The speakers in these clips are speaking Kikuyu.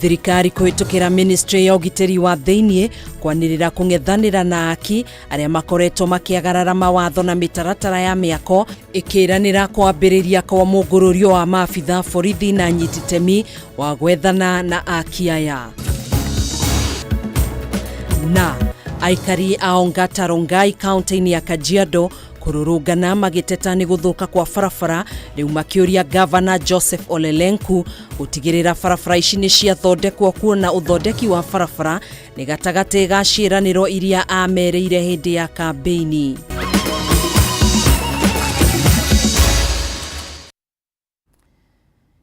Thirikari kũhĩtũkĩra ministry ya ũgitĩri wa thĩinĩ kwanĩrĩra kũng'ethanĩra na aki arĩa makoretwo makĩagarara mawatho na mĩtaratara ya mĩako, ĩkĩranĩra kwambĩrĩria kwa mũngũrũrio wa maabitha borithi na nyititemi wa gwethana na aki aya. Na aikari a Ongata Rongai kaunti-inĩ ya Kajiado kũrũrũngana magĩteta nĩ gũthũka kwa barabara, rĩu makĩũria gavana Joseph Olelenku gũtigĩrĩra barabara ici nĩ ciathondekwo, kuona ũthondeki wa barabara nĩ gatagatĩ ga ciĩranĩro iria amerĩire hĩndĩ ya kambĩini.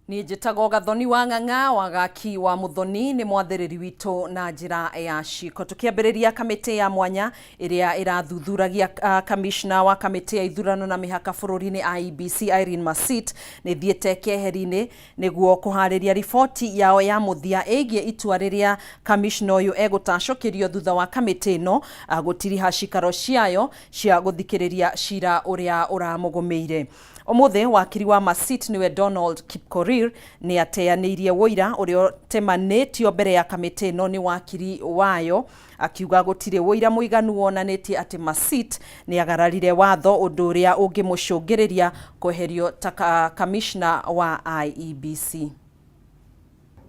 Niĩ njĩtagwo Gathoni wa Ng'ang'a wa Gaki wa Mũthoni, nĩ mwathĩrĩri witũ na njĩra ya ciko. Tũkĩambĩrĩria, kamĩtĩ ya mwanya ĩrĩa ĩrathuthuragia kamishna wa kamĩtĩ ya ithurano na mĩhaka bũrũri-inĩ IEBC Irene Masit nĩ thiĩte keheri-inĩ nĩguo kũharĩria riboti yao ya mũthia ĩgiĩ itua rĩrĩa kamishna ũyũ egũtacũkĩrio thutha wa kamĩtĩ ĩno gũtiriha cikaro ciayo cia gũthikĩrĩria cira ũrĩa ũramũgũmĩire. Ũmũthĩ wakiri wa Masit nĩwe Donald Kipkorir nĩ ateanĩirie ũira ũrĩa ũtemanĩtio mbere ya kamĩtĩ ĩno nĩ wakiri wayo, akiuga gũtirĩ ũira mũiganu wonanĩtie atĩ Masit nĩ agararire watho, ũndũ ũrĩa ũngĩmũcũngĩrĩria kweherio ta kamishna wa IEBC.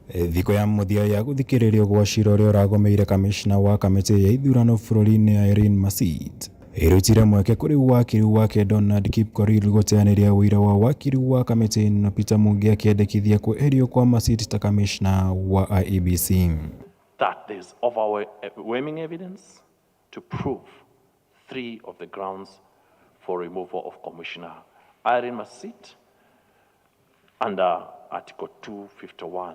Thikũ ya mũthia ya gũthikĩrĩrio gwa cira ũrĩa ũragũmĩire kamishna wa kamĩtĩ ya ithurano bũrũri-inĩ Irene Masit ĩrutire mweke kũrĩ wakiri wake Donald Kipkorir gũteanĩria ũira wa wakiri wa kamĩtĩ ĩno Peter Mungi akĩendekithia kweherio kwa Masit ta kamishna wa IEBC. That there's overwhelming evidence to prove three of the grounds for removal of Commissioner Irene Masit under Article 251,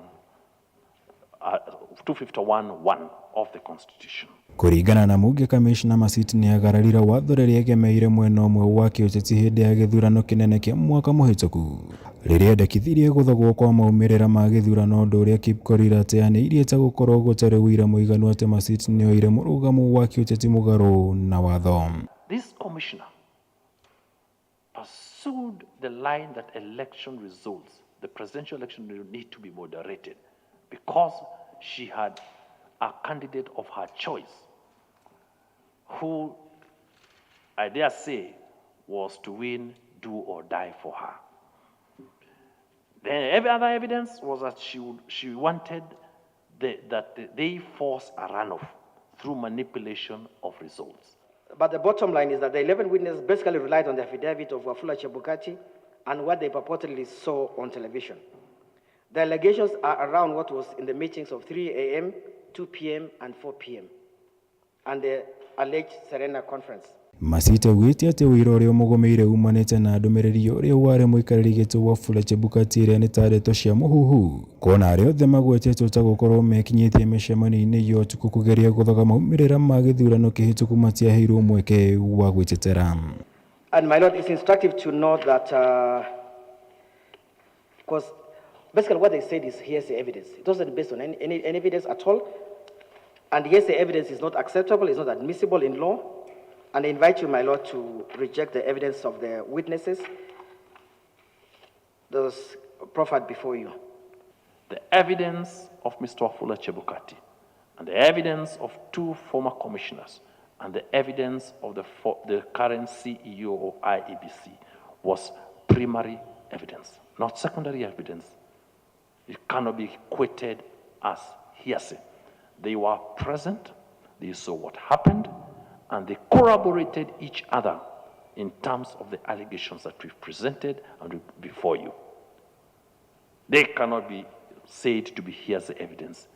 251(1) of the Constitution. Kũringana na Mungi, kamishna Masit nĩ agararire watho rĩrĩa egemeire mwena ũmwe wa kĩũteti hĩndĩ ya gĩthurano kĩnene kĩa mwaka mũhĩtũku, rĩrĩa endekithirie gũthogwo kwa maumĩrĩra ma gĩthurano, ũndũ ũrĩa Kipkorir ateanĩirie ta gũkorwo gũtarĩ ũira mũiganu atĩ Masit nĩoire mũrũgamo wa kĩũteti mũgarũ na watho. This commissioner pursued the line that election results, the presidential election, need to be moderated because she had a candidate of her choice who, I dare say, was to win, do or die for her. Then every other evidence was that she wanted that they force a runoff through manipulation of results. But the bottom line is that the 11 witnesses basically relied on the affidavit of Wafula Chebukati and what they purportedly saw on television. The allegations are around what was in the meetings of 3 a.m., 2 p.m., and 4 p.m., and the alleged Serena conference. Masit augĩte atĩ ũira ũrĩa ũmũgũmĩire umanĩte na ndũmĩrĩri ũrĩa warĩ mũikarĩri gĩtĩ Wafula Chebukati, ĩrĩa nĩ ta ndeto cia mũhuhu, kuona arĩa othe magwetetwo ta gũkorwo mekinyĩtie mĩcemanio-inĩ ya ũtukũ kũgeria gũthoga maumĩrĩra ma gĩthurano kĩhĩtũku matiaheirwo mweke wa gwĩtetera. And my lord, it's instructive to note that, because basically what they said is hearsay evidence. It wasn't based on any evidence at all. And hearsay evidence is not acceptable, it's not admissible in law. And I invite you, my lord, to reject the evidence of the witnesses those proffered before you. The evidence of Mr. Wafula Chebukati and the evidence of two former commissioners and the evidence of the current CEO of IEBC was primary evidence, not secondary evidence. It cannot be equated as hearsay. They were present, they saw what happened, and they corroborated each other in terms of the allegations that we've presented and before you. They cannot be said to be hearsay evidence.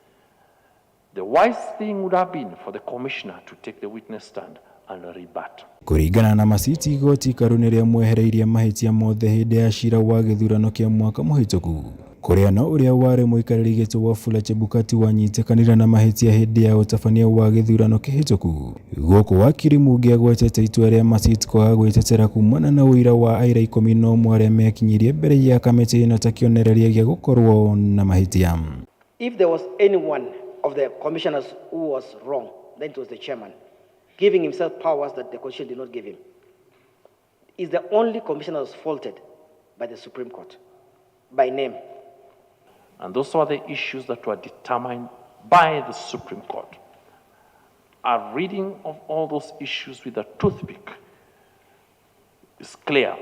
The wise thing would have been for the commissioner to take the witness stand and rebut. Kũringana na Masit, igoti ikaru nĩ rĩamwehereirie mahĩtia mothe hĩndĩ ya cira wa gĩthurano kĩa mwaka mũhĩtũku, kũrĩa no ũrĩa warĩ mũikarĩri gĩtĩ Wafula Chebukati wanyitĩkanire na mahĩtia hĩndĩ ya ũtabania wa gĩthurano kĩhĩtũku, gũkũ wakiri Mungi agwetete itua rĩa Masit kwaga gwĩtetera kumana na ũira wa aira 11 arĩa mekinyirie mbere ya kamĩtĩ ĩno ta kĩonereria gĩa gũkorwo na mahĩtia. If there was anyone of the commissioners who was wrong, then it was the chairman, giving himself powers that the Constitution did not give him. Is the only commissioner who was faulted by the Supreme Court, by name. And those are the issues that were determined by the Supreme Court. A reading of all those issues with a toothpick is clear.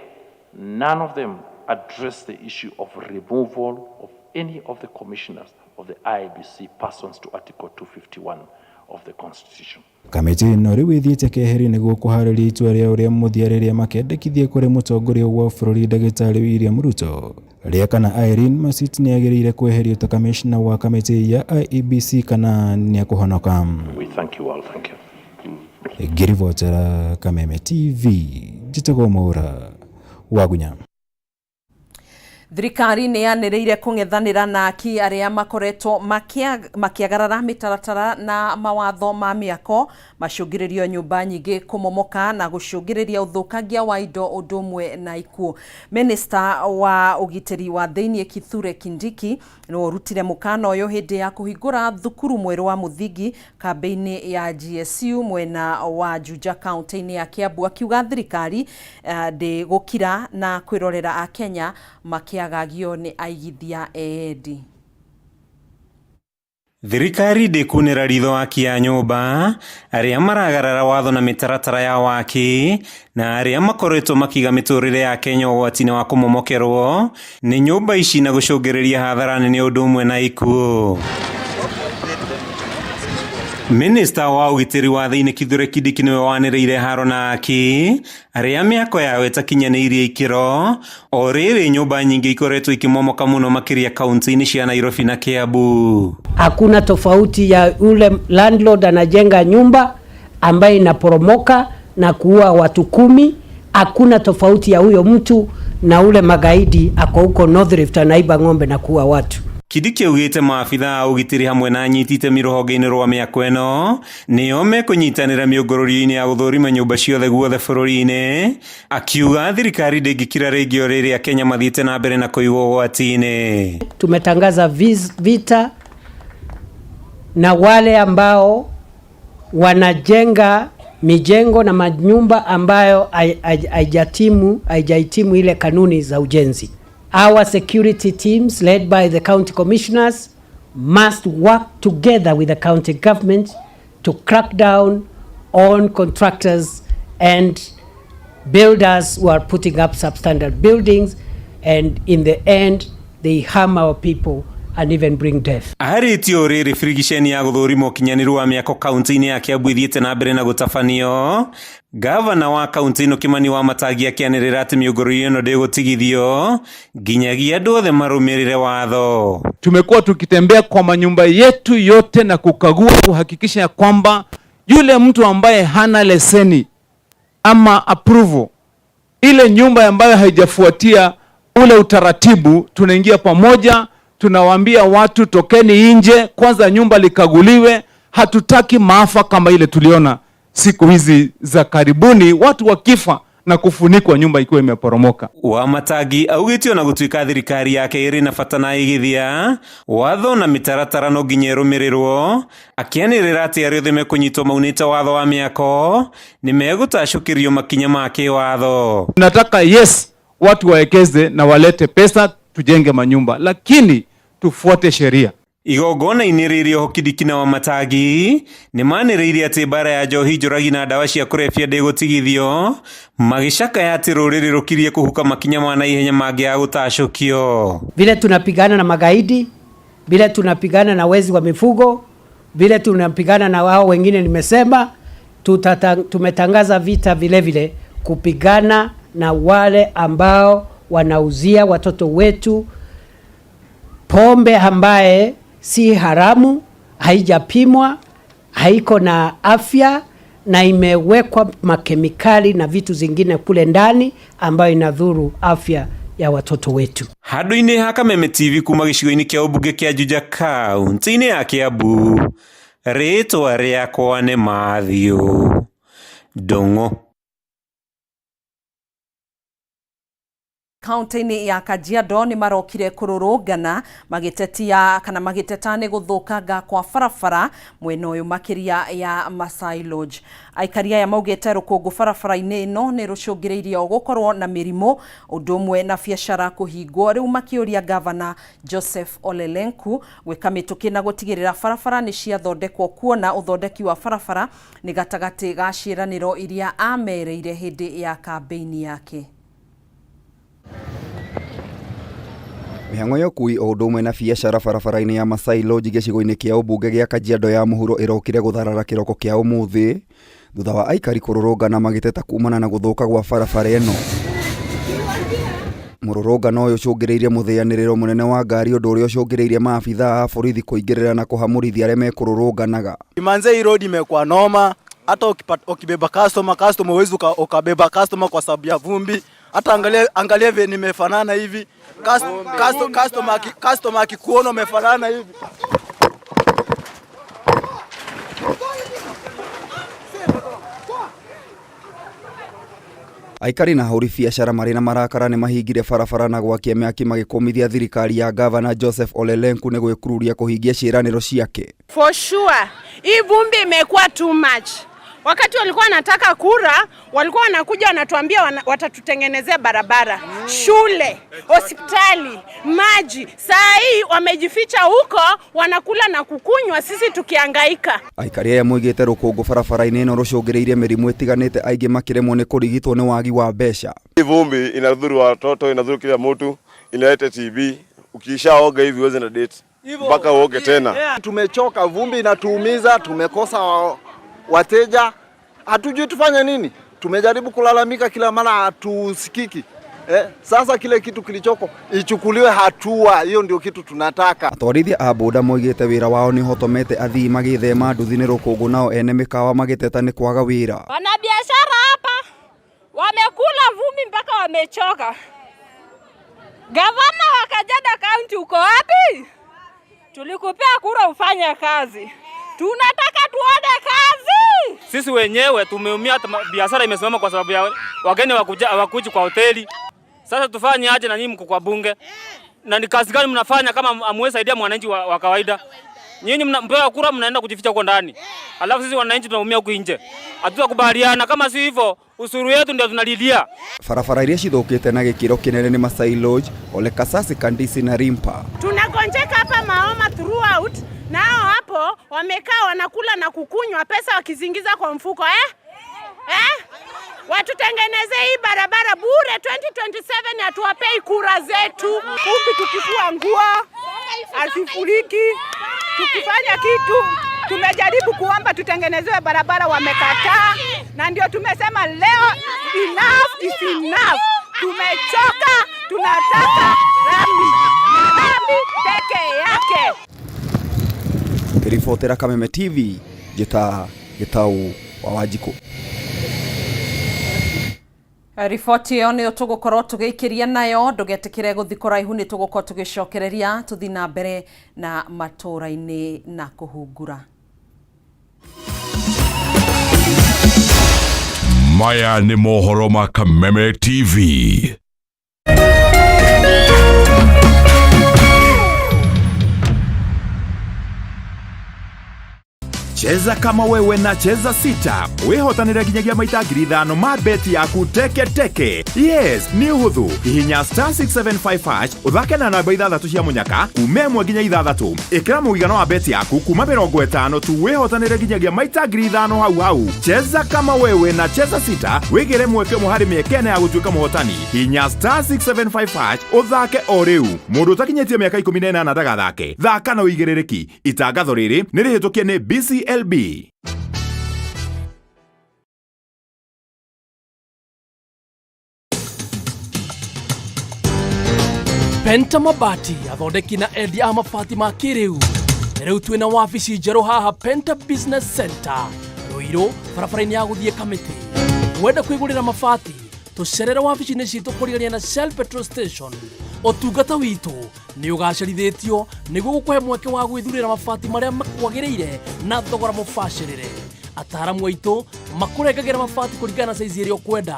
None of them address the issue of removal of any of the commissioners of the IEBC pursuant to Article 251 of the Constitution. Kamĩtĩ ĩno rĩu ĩthiĩte keheri nĩguo kũharĩria itua rĩao rĩa mũthia rĩrĩa makendekithia kũrĩ mũtongoria wa bũrũri ndagĩtarĩ William Ruto rĩa kana Irene Masit nĩagĩrĩire kweherio ta kamishna wa kamĩtĩ ya IEBC kana nĩekũhonoka. We thank you all. Thank you. Ngĩribotera Kameme TV, njĩtagwo Mwaura Wagunya. Thirikari nĩ yanĩrĩire kũng'ethanĩra na aki arĩa makoretwo makĩagarara mĩtaratara na mawatho ma mĩako macũngĩrĩrio nyũmba nyingĩ kũmomoka na gũcũngĩrĩria ũthũkangia wa indo ũndũ ũmwe na ikuũ. Minista wa ũgitĩri wa thĩinĩ Kithure Kindiki nĩwe ũrutire mũkana ũyũ hĩndĩ ya kũhingũra thukuru mwerũ wa mũthingi kambĩ-inĩ ya GSU mwena wa Juja kaunti-inĩ ya Kiambu, akiuga thirikari ndĩgũkira na kwĩrorera Akenya makĩagagio nĩ aigithia endi. Thirikari ndĩkunĩra ritho aki a nyũmba arĩa maragarara watho na mĩtaratara ya waki na arĩa makoretwo makiga mĩtũrĩre ya Kenya ũgwati-inĩ wa kũmomokerwo nĩ nyũmba ici na gũcũngĩrĩria hathara nene ũndũ ũmwe na ikuũ. Minista wa ũgitĩri wa thĩinĩ Kithure Kindiki nĩwe wanĩrĩire haro na aki arĩa mĩako yao ĩtakinyanĩirie ikĩro o rĩrĩ nyũmba nyingĩ ikoretwo ikĩmomoka mũno makĩria kaunti-inĩ cia Nairobi na Kiambu. Hakuna tofauti ya ule landlord anajenga nyumba ambaye inaporomoka na kuua watu 10. Hakuna tofauti ya huyo mtu na ule magaidi ako huko North Rift anaiba ng'ombe na kuua watu. Kindiki augĩte maabitha a ũgitĩri hamwe na anyiti itemi rũhonge-inĩ rwa mĩako ĩno nĩo mekũnyitanĩra mĩũngũrũrio-inĩ ya gũthũrima nyũmba ciothe guothe bũrũri-inĩ, akiuga thirikari ndĩngĩkira rĩngĩ o rĩrĩa Kenya mathiĩte na mbere na kũigwo ũgwati-inĩ. Tumetangaza vita na wale ambao wanajenga mijengo na manyumba ambayo haijahitimu ile kanuni za ujenzi. Our security teams led by the county commissioners must work together with the county government to crack down on contractors and builders who are putting up substandard buildings, and in the end they harm our people and even bring death. Arĩtie o rĩrĩ birigiceni ya gũthũrima ũkinyanĩru wa mĩako kaunti-inĩ ya Kiambu ithiĩte na mbere na gũtabanio. Gavana wa kaunti ĩno Kimani Wamatangi akĩanĩrĩra atĩ mĩũngũrũrio ĩno ndĩgũtigithio nginyagia andũ othe marũmĩrĩre watho. Tumekuwa tukitembea kwa manyumba yetu yote na kukagua kuhakikisha ya kwamba yule mtu ambaye hana leseni ama approval, ile nyumba ambayo haijafuatia ule utaratibu, tunaingia pamoja, tunawaambia watu tokeni nje kwanza, nyumba likaguliwe. Hatutaki maafa kama ile tuliona siku hizi za karibuni, watu wakifa na kufunikwa nyumba ikiwa imeporomoka. Wamatangi augĩte ona gũtuĩka thirikari yake ĩrĩ na bata na igithia watho na mĩtaratara no nginya ĩrũmĩrĩrwo, akĩanĩrĩra atĩ arĩa othe mekũnyitwo maunĩte watho wa mĩako nĩ megũtacũkĩrio makinya ma kĩwatho. Nataka yes, watu waekeze na walete pesa tujenge manyumba, lakini tufuate sheria. Igongona-inĩ rĩrĩ oho Kindiki na Wamatangi nĩ manĩrĩire atĩ mbara ya njohi njũragi na ndawa cia kũrebia ndĩgũtigithio, magĩcakaya atĩ rũrĩrĩ rũkirie kũhuka makinya ma naihenya mangĩaga gũtacũkio. Vile tunapigana na magaidi, vile tunapigana na wezi wa mifugo, vile tunapigana na wao wengine, nimesema tumetangaza vita vile vile kupigana na wale ambao wanauzia watoto wetu pombe ambaye si haramu, haijapimwa, haiko na afya na imewekwa makemikali na vitu zingine kule ndani ambayo inadhuru afya ya watoto wetu. Handũ-inĩ ha Kameme TV kuma gĩcigo-inĩ kĩa ũmbunge kĩa Juja kaunti-inĩ ya Kiambu, rĩtwa rĩakwa nĩ Matthew Ndung'u. Kaunti-inĩ ya Kajiado nĩ marokire kũrũrũngana magĩtetia kana magĩteta nĩ gũthũkanga kwa barabara mwena ũyũ makĩria ya Masai Lodge. Aikari aya maugĩte rũkũngũ barabara-inĩ ĩno nĩ rũcũngĩrĩirie o gũkorwo na mĩrimũ ũndũ ũmwe na biacara kũhingwo, rĩu makĩũria gavana Joseph Ole Lenku gwĩka mĩtũkĩ na gũtigĩrĩra barabara nĩ ciathondekwo, kuona ũthondeki wa barabara nĩ gatagatĩ ga ciĩranĩro iria amereire hĩndĩ ya kambĩini yake. Mĩhang'o ya ũkui o ũndũ ũmwe na biacara barabara-inĩ ya Masai Lodge gĩcigo-inĩ kĩa ũmbunge gĩa Kajiado ya mũhuro ĩrokire gũtharara kĩroko kĩa ũmũthĩ thutha wa aikari kũrũrũngana magĩteta kumana na gũthũka gwa barabara ĩno. Mũrũrũngano ũyũ ũcũngĩrĩirie mũthĩanĩrĩro mũnene wa ngari, ũndũ ũrĩa ũcũngĩrĩirie maabithaa a borithi kũingĩrĩra na kũhamũrithia arĩa mekũrũrũnganaga. Manze, hii road imekuwa noma, hata ukibeba customer, customer huwezi ukabeba customer kwa sababu ya vumbi. Hata angalia, angalia vile nimefanana hivi. Customer akikuona umefanana hivi. Aikari na ahũri biacara marĩ na marakara nĩ mahingire barabara na gwakia mĩaki magĩkũmithia thirikari ya gavana Joseph Ole Lenku nĩ gwĩkururia kũhingia ciĩranĩro ciake. For sure, hii vumbi imekuwa too much. Wakati walikuwa wanataka kura, walikuwa wanakuja wanatuambia watatutengenezea barabara, shule, hospitali, maji. Saa hii wamejificha huko, wanakula na kukunywa, sisi tukihangaika. Aikari aya moigĩte rũkũngũ barabara-inĩ ĩno rũcũngĩrĩirie mĩrimũ ĩtiganĩte, aingĩ makĩremwo nĩ kũrigitwo nĩ wagi wa mbeca. Hii vumbi inadhuru watoto, inadhuru kila mtu, inaleta TB. Ukishaoga hivi uweze na date mpaka uoge tena. Tumechoka, vumbi inatuumiza, tumekosa wateja, hatujui tufanye nini. Tumejaribu kulalamika kila mara, hatusikiki. Sasa kile kitu kilichoko ichukuliwe hatua, hiyo ndio kitu tunataka. Atwarithia a boda moigĩte wĩra wao nĩ ũhotomete athii magĩthema nduthi nĩ rũkũngũ, nao ene mĩkawa magĩteta nĩ kwaga wĩra. Wanabiashara hapa wamekula vumbi mpaka wamechoka. Gavana wa Kajiado County uko wapi? Tulikupea kura ufanye kazi. Tunataka tuone kazi. Sisi wenyewe tumeumia, hata biashara imesimama kwa sababu ya wageni hawakuji kwa hoteli. Sasa tufanye aje na nyinyi mko kwa bunge? Na ni kazi gani mnafanya kama hamwezi saidia mwananchi wa kawaida? Nyinyi mnapewa kura mnaenda kujificha huko ndani. Alafu sisi wananchi tunaumia huku nje. Hatutakubaliana kama si hivyo, usuru yetu ndio tunalilia. Barabara iria cithũkĩte na gĩkĩro kĩnene nĩ Masai Lodge, Ole Kasasi, Kandisi na Rimpa. Tunagonjeka hapa Maoma throughout, nao hapo wamekaa wanakula na kukunywa pesa wakizingiza kwa mfuko? Watutengeneze hii barabara bure 2027, hatuwapei kura zetu. Vumbi tukifua nguo asifuriki, tukifanya kitu tumejaribu kuomba tutengenezewe barabara, wamekataa, na ndio tumesema leo enough is enough. Tumechoka, tunataka lami, lami peke yake. Ngĩribotera Kameme TV, njĩta Gĩtau wa Wanjikũ. Riboti ĩyo nĩyo tũgũkorwo tũgĩikĩria nayo, ndũgetĩkĩre gũthiĩ kũraihu, nĩ tũgũkorwo tũgĩcokereria tũthiĩ na mbere na matũũra-inĩ na kũhungura. Maya nĩ mohoro ma Kameme TV. Cheza kama wewe na Cheza Sita wihotanire nginyagia maita 5,000 ma beti yaku teke teke. Yes, nĩ ũhũthũ. Hihinya star 675 hash ũthake na namba ithathatũ cia mũnyaka kuma ĩmwe nginya ithathatũ. Ĩkĩra mũigana wa beti yaku kuma 50 tu wihotanire nginyagia maita 5,000 hau hau. Cheza kama wewe na Cheza Sita wĩgĩre mweke ũmwe harĩ mĩeke ĩna ya gũtuĩka mũhotani. Hihinya star 675 hash ũthake o rĩu. Mũndũ ũtakinyĩtie mĩaka 18 ndagathake. Thaka na ũigĩrĩrĩki. Itangatho rĩrĩ nĩ rĩhĩtũkie nĩ BCLB. Penta Mabati athondeki na endia a mabati ma kĩrĩu. Rĩu twĩna wabici njerũ haha Penta Business Center Ruiru, barabara-inĩ ya gũthiĩ Kamĩtĩ. Wenda kwĩgũrĩra mabati, tũcerere wabici-inĩ citũ kũrigania na Shell Petrol Station. Ũtungata witũ nĩ ũgacĩrithĩtio nĩguo gũkũhe mweke wa gwĩthurĩra mabati marĩa makwagĩrĩire na thogora mũbacĩrĩre. Ataaramu aitũ makũrengagĩra mabati kũringana na saizi ĩrĩa ũkwenda.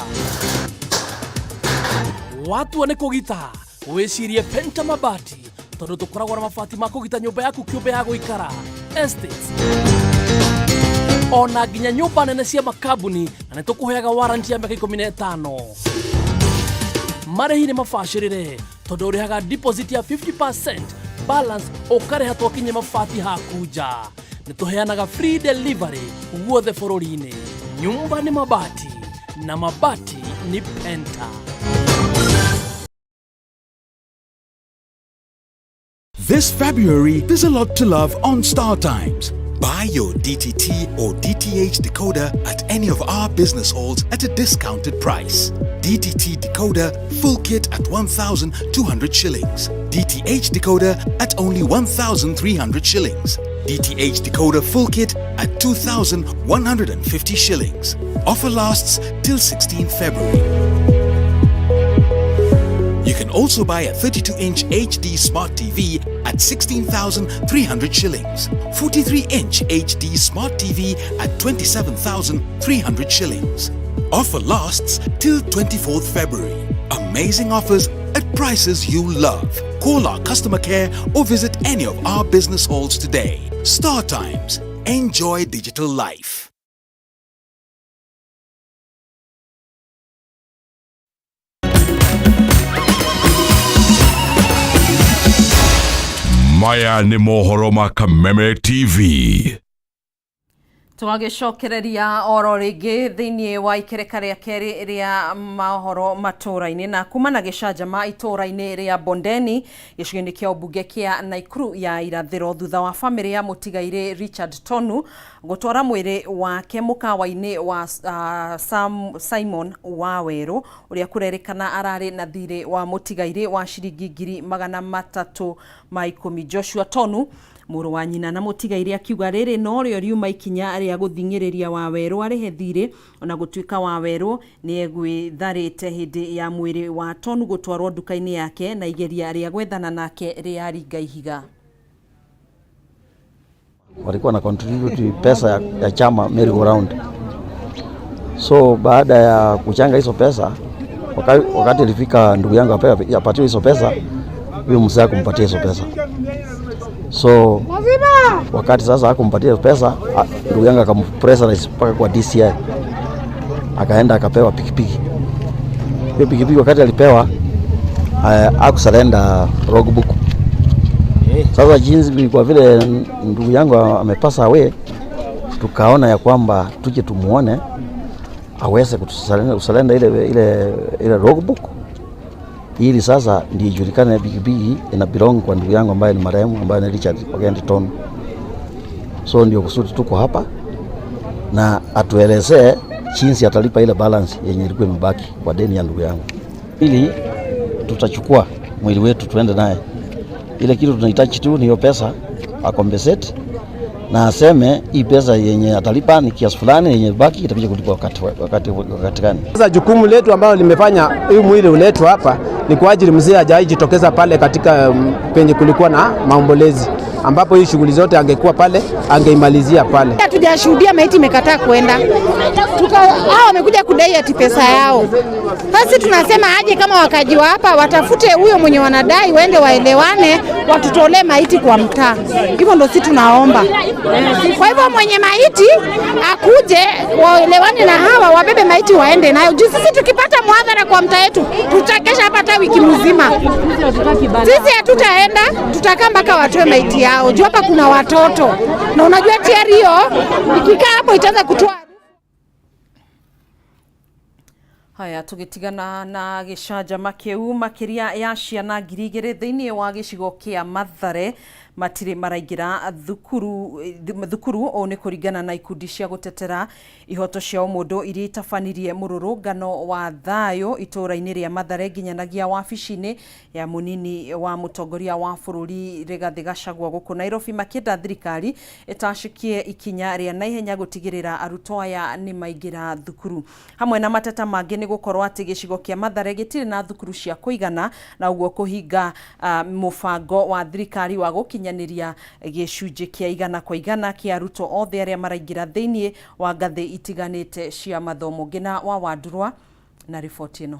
Watua nĩ kũgita wĩcirie Penta Mabati tondũ tũkoragwo na mabati ma kũgita nyũmba yaku kĩũmbe ya gũikara estates ona nginya nyũmba nene cia makambuni na nĩ tũkũheaga warranty ya mĩaka 15. Marĩhi nĩ mabacĩrĩre tondũ ũrĩhaga deposit ya 50%, balance ũkarĩha twakinyia mabati haku nja. Nĩ tũheanaga free delivery guothe bũrũri-inĩ. Nyumba ni mabati na mabati ni Penta. This February, there's a lot to love on Star Times. Buy your DTT or DTH decoder at any of our business halls at a discounted price. DTT decoder full kit at 1,200 shillings. DTH decoder at only 1,300 shillings. DTH decoder full kit at 2,150 shillings. Offer lasts till 16 February. You can also buy a 32-inch HD Smart TV at 16,300 shillings, 43-inch HD Smart TV at 27,300 shillings. Offer lasts till 24th February. Amazing offers at prices you love. Call our customer care or visit any of our business halls today. Star Times. Enjoy digital life. Maya nĩ mohoro ma Kameme TV. Tũgagĩcokereria oro rĩngĩ thĩinĩ wa ikereka rĩa kerĩ rĩa mohoro matũra-inĩ na kuma na gĩcanjama itũra-inĩ rĩa Bondeni gĩcigo-inĩ kĩa ũmbunge kĩa Naikuru ya irathĩro thutha wa bamĩrĩ ya mũtigairĩ Richard Tonu gũtwara mwĩrĩ wake mũkawa-inĩ wa Sam, Simon Wawerũ ũrĩa kũrerĩkana ararĩ na thirĩ wa mũtigairĩ wa ciringi 310,000. Joshua Tonu mũrũ wa nyina na mũtigairĩ akiuga rĩrĩ norĩo riuma ikinya rĩa gũthing'ĩrĩria Wawerũ arĩhe thirĩ ona gũtuĩka Wawerũ nĩ egwĩtharĩte hĩndĩ ya mwĩrĩ wa Tonu gũtwarwo nduka-inĩ yake na igeria rĩa gwethana nake rĩaringa ihiga. Walikuwa na contribute pesa ya chama merry go round. So baada ya kuchanga hizo pesa, wakati ilifika ndugu yangu apatiwe hizo pesa, huyo mzee hakumpatia hizo pesa. So wakati sasa hakumpatia hizo pesa, ndugu yangu akampressurize mpaka kwa DCI. Akaenda akapewa pikipiki. Hiyo pikipiki wakati alipewa, hakusurrender logbook. Sasa jinsi kwa vile ndugu yangu amepasa away, tukaona ya kwamba tuje tumuone aweze kusurrender ile logbook ili sasa ndiyo ijulikane pikipiki ina belong kwa ndugu yangu ambaye ni marehemu, ambaye ni Richard Ogendi Tonu. So ndio kusudi tuko hapa na atuelezee jinsi atalipa ile balance yenye ilikuwa imebaki kwa deni ya ndugu yangu. Ili tutachukua mwili wetu tuende naye. Ile kitu tunahitaji tu ni hiyo pesa acompensate na aseme hii pesa yenye atalipa ni kiasi fulani, yenye baki itakuja kulipwa wakati gani. Sasa jukumu letu ambalo limefanya hii mwili uletwe hapa ni kwa ajili mzee hajajitokeza pale katika penye kulikuwa na maombolezi, ambapo hii shughuli zote angekuwa pale angeimalizia pale. Hatujashuhudia maiti imekataa kwenda. Hao wamekuja kudai ati pesa yao. Sasa tunasema aje kama wakaji wa hapa watafute huyo mwenye wanadai, waende waelewane, watutolee maiti kwa mtaa. Hivyo ndio sisi tunaomba. Kwa hivyo mwenye maiti akuje waelewane na hawa, wabebe maiti waende nayo. Juu sisi tukipata muadhara kwa mtaa yetu tutakesha hapa hata wiki mzima. Sisi hatutaenda, tutakaa mpaka watoe maiti yao. Juu hapa kuna watoto. Na unajua tayari hiyo ikikaa hapo itaanza kutoa. Haya, tugitigana na gĩcanjama kĩu makĩria ya ciana 2,000 thĩinĩ wa gĩcigo kĩa Mathare matirĩ maraingĩra thukuru ũũ nĩ kũringana na ikundi cia gũtetera ihoto cia ũmũndũ iria itabanirie mũrũrũngano wa thayũ itũũra-inĩ rĩa Mathare nginyanagia wabici-inĩ ya mũnini wa mũtongoria wa bũrũri Rigathĩ Gachagua gũkũ Nairobi, makĩenda thirikari ĩtacũkie ikinya rĩa naihenya gũtigĩrĩra arutwo aya nĩ maingĩra thukuru. Hamwe na mateta mangĩ nĩ gũkorwo atĩ gĩcigo kĩa Mathare gĩtirĩ na thukuru cia kũigana na ũguo kũhinga mũbango wa thirikari wa gũkinyanĩria gĩcunjĩ kĩa 100% kĩa arutwo othe arĩa maraingĩra thĩinĩ wa ngathĩ itiganĩte cia mathomo. Ngina wa Wandurwa na riboti ĩno.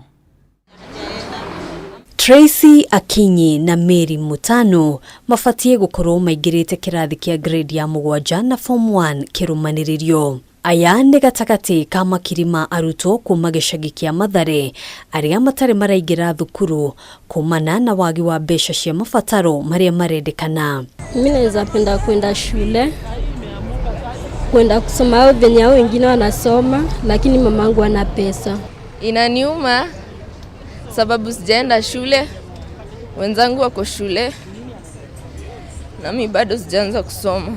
Tracy Akinyi na Mary Mutano mabatiĩ gũkorwo maingĩrĩte kĩrathi kĩa grade ya 7 na form 1 kĩrũmanĩrĩrio. Aya nĩ gatagatĩ ka makiri ma arutwo kuma gĩcagi kĩa Mathare arĩa matarĩ maraingĩra thukuru kumana na wagi wa mbeca cia mabataro marĩa marendekana. Mimi naweza penda kwenda shule, kwenda kusoma au venye hao wengine wanasoma, lakini mamangu ana pesa. Inaniuma sababu sijaenda shule, wenzangu wako shule nami bado sijaanza kusoma.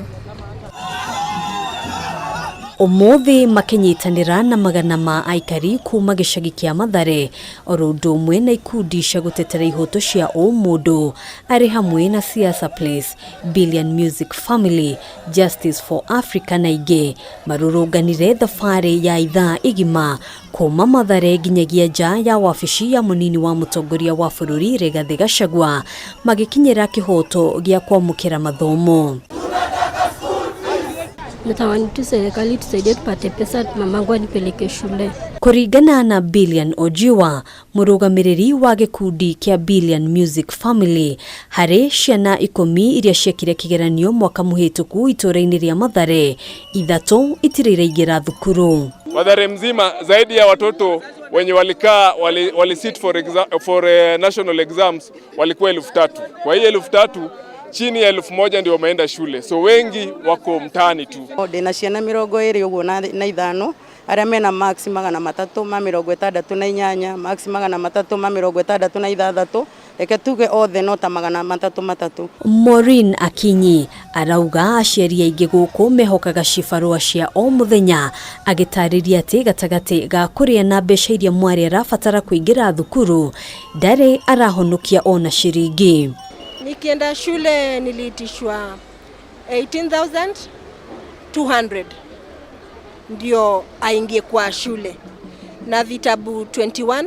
Umuthi makinyitanira na magana ma aikari kuma gĩcagi kĩa Mathare oro ũndũ ũmwe na ikundi cia gũtetera ihoto cia ũmũndũ arĩ hamwe na Siasa Place, Billion Music Family, Justice for Africa na ingĩ marũrũnganire thabarĩ ya ithaa igima kuma Mathare nginyagia nja ya wabici ya mũnini wa mũtongoria wa bũrũri Rigathĩ Gachagua magĩkinyĩra kĩhoto gĩa kwamũkĩra mathomo. Natamani tu serikali tusaidie tupate pesa, mamangu anipeleke shule. Kũringana na Billion Ojiwa, mũrũgamĩrĩri wa gĩkundi kĩa Billion Music Family, harĩ ciana 10 iria ciekire kĩgeranio mwaka mũhĩtũku itũũra-inĩ rĩa Mathare, 3 itirĩ iraingĩra thukuru. Mathare mzima zaidi ya watoto wenye walikaa wali sit for national exams walikuwa 3,000. Kwa hiyo 3,000 chini ya 1,000 ndio wameenda shule, so wengi wako mtaani tu. Ndina ciana 25 uguo na 5 aria mena max 368, max 366, reke tuge othe no ta 303. Maureen Akinyi arauga aciari aingĩ gũkũ mehokaga cibarũa cia o mũthenya, agĩtarĩria atĩ gatagatĩ ga kũrĩa na mbeca iria mwarĩ arabatara kũingĩra thukuru ndarĩ arahonokia ona ciringi. Nikienda shule niliitishwa 18,200 ndio aingie kwa shule na vitabu 21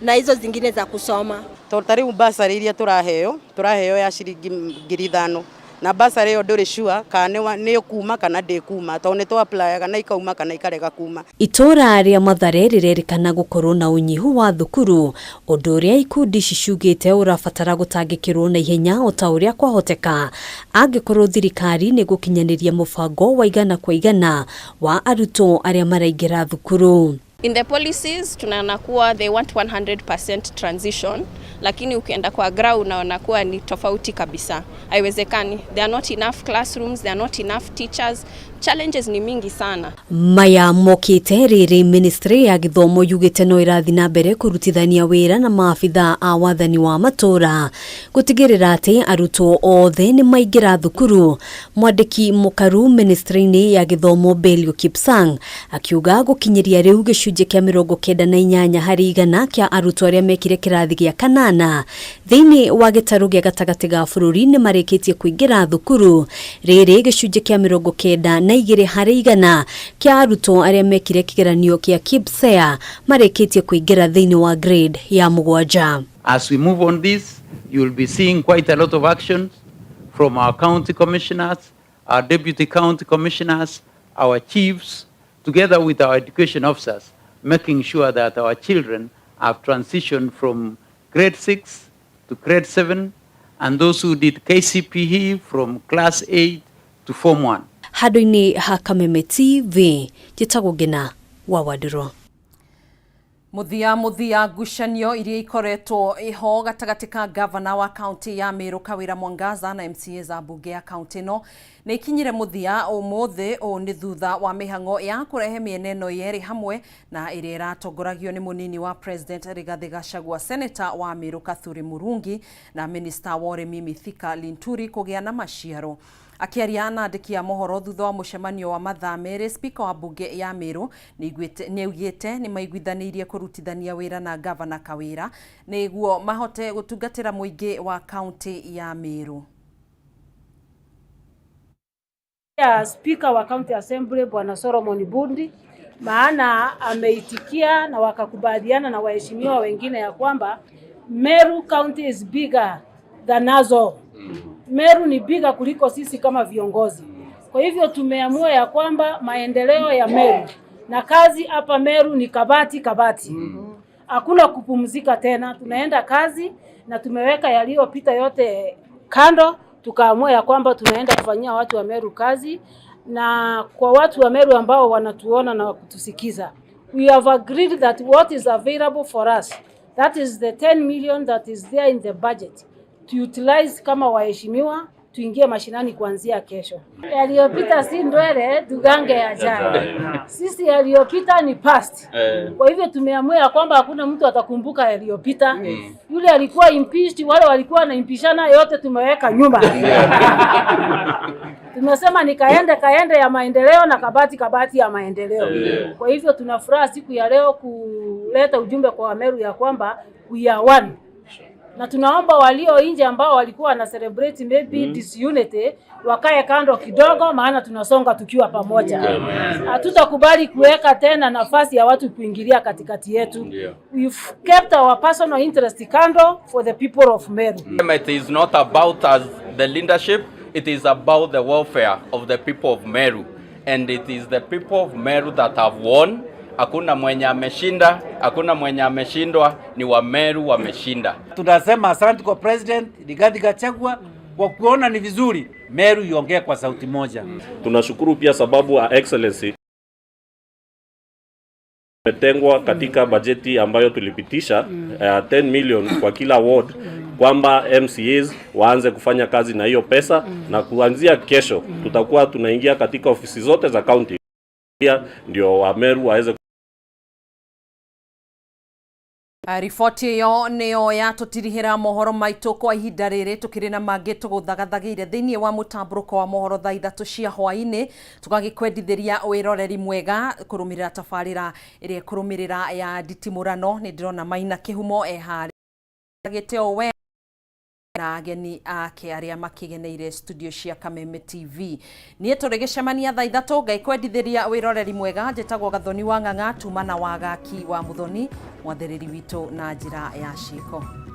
na hizo zingine za kusoma. Tondũ rĩu basarĩ iria tũraheo ya ciringi 5,000 na basarĩ ĩyo ndũrĩ sure kana nĩ ĩkuma kana ndĩkuma tondũ nĩ tũ applyaga na ikauma kana ikarega kuma. Itũũra rĩa Mathare rĩrerĩkana gũkorwo na ũnyihu wa thukuru, ũndũ ũrĩa ikundi ici ciugĩte ũrabatara gũtangĩkĩrwo na ihenya o ta ũrĩa kwahoteka angĩkorwo thirikari nĩ gũkinyanĩria mũbango wa igana kwa igana wa arutwo arĩa maraingĩra thukuru. In the policies tunaona kuwa they want 100% transition, lakini ukienda kwa ground unaona kuwa ni tofauti kabisa. Haiwezekani. There are not enough classrooms, there are not enough teachers. Challenges ni mingi sana. Maya mokite rĩrĩ ministry ya gĩthomo yugĩte no ĩrathiĩ na mbere kũrutithania wĩra na maabithaa a wathani wa matũũra gũtigĩrĩra atĩ arutwo othe nĩ maingĩra thukuru. Mwandĩki mũkaru ministry-inĩ ya gĩthomo Belio Kipsang akiuga gũkinyĩria rĩu gĩcunjĩ kĩa 98 harĩ igana kĩa arutwo arĩa mekire kĩrathi gĩa 8 thĩinĩ wa gĩtarũ gĩa gatagatĩ ga bũrũri nĩ marĩkĩtie kũingĩra thukuru. Rĩrĩ gĩcunjĩ kĩa 92 harĩ igana kĩa arutwo arĩa mekire kĩgeranio kĩa KPSEA marĩkĩtie kũingĩra thĩinĩ wa grade ya 7. As we move on this, you will be seeing quite a lot of actions from our county commissioners, our deputy county commissioners, our chiefs, together with our education officers, making sure that our children have transitioned from grade 6 to grade 7, and those who did KCPE from class 8 to form 1. Handũ-inĩ ha Kameme TV njĩtagwo Ngina wa Wandirũ. Mũthia ngucanio iria ikoretwo iho gatagatĩ ka gavana wa kaunti ya Meru Kawira Mwangaza na MCA za mbunge ya kaunti ĩno nĩ ikinyire mũthia ũmũthĩ. Ũũ nĩ thutha wa mĩhang'o ya kũrehe mĩena ĩno yerĩ hamwe na ĩrĩa ĩratongoragio nĩ mũnini wa President Rigathĩ Gachagua, Senator wa Meru Kathuri Murungi na Minister wa ũrĩmi Mithika Linturi kũgĩa na maciaro. Akĩaria na andĩki a mohoro thutha wa mũcemanio wa mathaa 2, Speaker wa mbunge ya Meru nĩaugĩte nĩ maiguithanĩirie kũrutithania wĩra na gavana Kawira nĩguo mahote gũtungatĩra mũingĩ wa kaunti ya Meru. Ya Speaker wa County Assembly Bwana Solomon Bundi, maana ameitikia na wakakubaliana na waheshimiwa wengine ya kwamba Meru County is bigger than us all. Meru ni bigger kuliko sisi kama viongozi. Kwa hivyo tumeamua ya kwamba maendeleo ya Meru na kazi hapa Meru ni kabati kabati. Hakuna kupumzika tena, tunaenda kazi na tumeweka yaliyopita yote kando, tukaamua ya kwamba tunaenda kufanyia watu wa Meru kazi, na kwa watu wa Meru ambao wanatuona na kutusikiza, we have agreed that what is available for us, that is the 10 million that is there in the budget, to utilize kama waheshimiwa, tuingie mashinani kuanzia kesho. Yaliyopita si ndwele, tugange yajayo. Sisi yaliyopita ni past. Kwa hivyo tumeamua ya kwamba hakuna mtu atakumbuka yaliyopita. Yule alikuwa impeached, wale walikuwa wanaimpishana, yote tumeweka nyuma. Tumesema ni kaende kaende ya maendeleo na kabati kabati ya maendeleo. Kwa hivyo tuna furaha siku ya leo kuleta ujumbe kwa Wameru ya kwamba we are one na tunaomba walio nje ambao walikuwa wana celebrate maybe disunity wakae kando kidogo, maana tunasonga tukiwa pamoja. Hatutakubali kuweka tena nafasi ya watu kuingilia katikati yetu. We've kept our personal interest kando for the people of Meru. It is not about us, the leadership, it is about the welfare of the people of Meru. And it is the people of Meru that have won. Hakuna mwenye ameshinda, hakuna mwenye ameshindwa, ni Wameru wameshinda. Tunasema asante kwa President Rigathi Gachagua kwa kuona ni vizuri Meru iongee kwa sauti moja. Tunashukuru pia sababu ya Excellency imetengwa katika bajeti ambayo tulipitisha 10 million kwa kila ward, kwamba MCAs waanze kufanya kazi na hiyo pesa, na kuanzia kesho tutakuwa tunaingia katika ofisi zote za county pia ndio Wameru waweze Riboti ĩyo nĩyo yatũtirihĩra mohoro maitũ kwa ihinda rĩrĩ. Tũkĩrĩ na mangĩ tũgũthagathagĩire thĩinĩ wa mũtambũrũko wa mohoro thaa 3 cia hwaĩ-inĩ. Tũgagĩkwendithĩria wĩroreri mwega kũrũmĩrĩra tabarĩra ĩrĩa ĩkũrũmĩrĩra ya nditimũrano. Nĩ ndĩrona Maina Kĩhumo eharĩ gĩteo we na ageni ake arĩa makĩgeneire studio cia Kameme TV. Niĩ tũrĩgĩcemania thaa 3. Ngai kwendithĩria wĩroreri mwega. Njĩtagwo Gathoni wa Ng'ang'a, tuma na wagaki wa Muthoni, mwathĩrĩri witũ na njĩra ya ciĩko.